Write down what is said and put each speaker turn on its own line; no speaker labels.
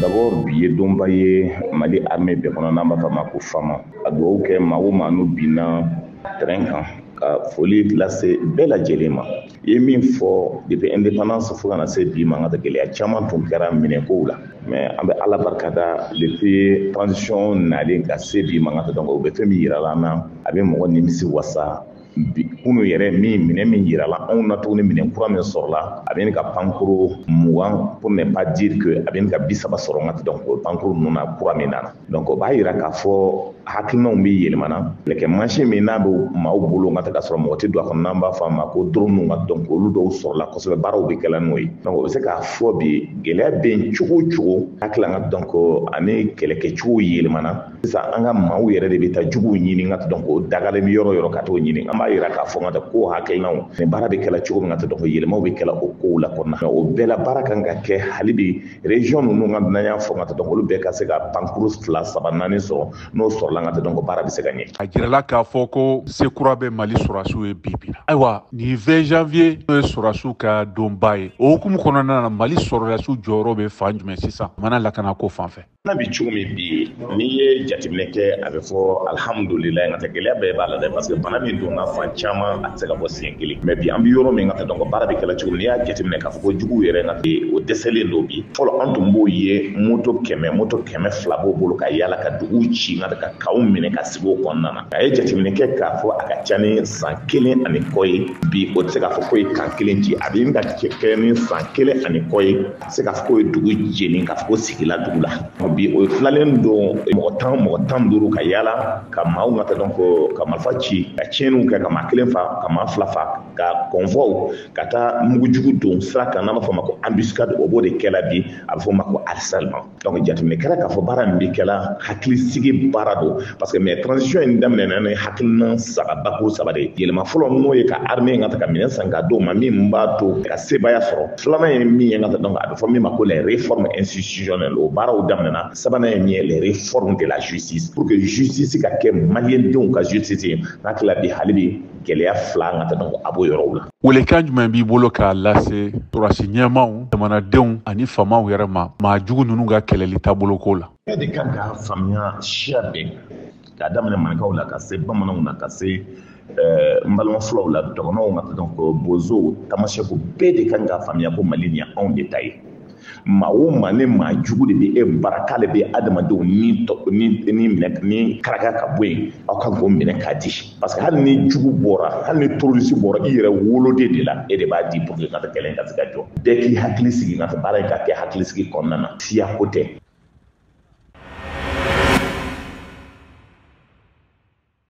D'abord, bi ye donba ye Mali armée bɛɛ kɔnɔ, n'an b'a fɔ a ma ko FAMa. A dugawu kɛ maa o maa n'u binna terrain kan, ka foli lase bɛɛ lajɛlen ma. I ye min fɔ, depuis indépendance fo ka na se bi ma, n ka gɛlɛya caman tun kɛra minɛkow la, mais an bɛ Ala barikada, depuis transition nalen ka se bi ma, n ka, donc o bɛ fɛn min yira an na, a bɛ mɔgɔ nimisi wasa. Bi kunu yɛrɛ min, minɛ min yirala anw na tuguni, minɛ kura min sɔrɔla, a bɛ ɲini ka pankuru 20, pour ne pas dire que a bɛ ɲini ka 30 sɔrɔ, n ka, donc o pankuru ninnu na kura min nana, donc o b'a yira k'a fɔ hakilinaw bɛ yɛlɛmana. Kɛlɛkɛ mansin min n'a bɛ maaw bolo, n ka, ka sɔrɔ mɔgɔ tɛ don a kɔnɔ, n'an b'a fɔ a ma ko drone, ka, donc olu dɔw sɔrɔla kosɛbɛ, baaraw bɛ kɛla n'o ye. Donc o bɛ se k'a fɔ bi, gɛlɛya bɛ yen cogo o cogo, hakili ka, donc ani kɛlɛkɛcogo yɛlɛmana. Sisan an ka maaw yɛrɛ de bɛ taa juguw ɲini, ka, donc o dagalen bɛ yɔrɔ yɔrɔ ka t'o ɲini. An b'a yira k'a fɔ, n ka, ko hakilinaw ni baara bɛ kɛla cogo min, ka, donc yɛlɛmaw bɛ kɛla o kow la kɔnɔna. O bɛɛ la, baara kan ka kɛ hali bi région ninnu, ka n'an y'a fɔ, n ka, donc olu bɛɛ ka se ka pankuru fila, saba, naani sɔrɔ. N'o sɔrɔla, n ka, donc baara bɛ se ka ɲɛ.
A jirala k'a fɔ ko sekura bɛ Mali sɔrɔdasiw ye bi bi. Ayiwa, nin 20 janvier n'o ye sɔrɔdasiw ka donba ye, o hukumu kɔnɔna na, Mali sɔrɔdasiw jɔyɔrɔ bɛ fan jumɛn sisan mana lakanako fan fɛ?
N'a bɛ cogo min bi, n'i ye jateminɛ kɛ, a bɛ fɔ alihamudulilayi, nka tɛ gɛlɛya bɛɛ b'a la dɛ, parce que bana min donna fan caman, a tɛ se ka bɔ siɲɛ kelen. Mais bi, an bɛ yɔrɔ min, ka taa, donc baara bɛ kɛla cogo min, n'i y'a jateminɛ k'a fɔ ko juguw yɛrɛ ka o dɛsɛlen don bi. Fɔlɔ, an tun b'o ye, moto 100, moto 200 b'o bolo ka yala ka duguw ci, nka ka kaw minɛ ka sigi o kɔnɔna na. A ye jateminɛ kɛ k'a fɔ a ka ca ni san kelen ani kɔ ye bi, o tɛ se k'a fɔ ko ye kan kelen ci. A bɛ ka kɛ ni san kelen ani kɔ ye, a tɛ se k'a fɔ ko ye dugu jeni, k'a fɔ ko sigila dugu la. Bi, o tilalen don mɔgɔ 10, mɔgɔ 15 ka yala ka maaw ka, donc ka marifa ci, ka tiɲɛniw kɛ, ka maa kelen fa, ka maa fila fa, ka convoi ka taa mugujugu don sira kan, n'an b'a fɔ o ma ko embuscade. O b'o de kɛla bi, a bɛ fɔ o ma ko harcèlement. Donc jateminɛ kɛra k'a fɔ baara min bɛ kɛla, hakilisigi baara don, parce que mais transition in daminɛna ni hakilina saba, bakuru saba de ye. Yɛlɛma fɔlɔ, n'o ye ka armée ka ta ka minɛn san ka d'o ma min b'a to ka sebaaya sɔrɔ. Filanan ye min ye, ka, donc a bɛ fɔ min ma ko les réformes institutionnelles, o baaraw daminɛna. Sabanan ye min ye, les réformes de la justice, pour que justice ka kɛ maliyɛndenw ka justice ye. N hakili la bi, hali bi gɛlɛya fila, ka taa, donc a b'o yɔrɔw la.
Welekan jumɛn b'i bolo k'a lase sɔrɔdasi ɲɛmaw, jamanadenw ani faamaw yɛrɛ ma, maa jugu ninnu ka kɛlɛli taaboloko la?
Bɛɛ de kan k'a faamuya, siya bɛɛ, k'a daminɛ maninkaw la ka se bamananw na, ka se n balima fulaw la, dɔgɔnɔw ka, donc bozow, tamasɛkiw, bɛɛ de kan k'a faamuya ko Mali nin ye anw de ta ye. Maa o maa ni maa jugu de bɛ e bara k'ale bɛ adamadenw ni ni minɛ ni karaka ka bɔ yen, aw kan k'o minɛ k'a di, parce que hali ni jugu bɔra, hali ni terroriste bɔra i yɛrɛ woloden de la, e de b'a di pour que ka kɛlɛ in ka se ka jɔ. Bɛɛ k'i hakili sigi ka baara in ka kɛ hakilisigi kɔnɔna na, siya ko tɛ.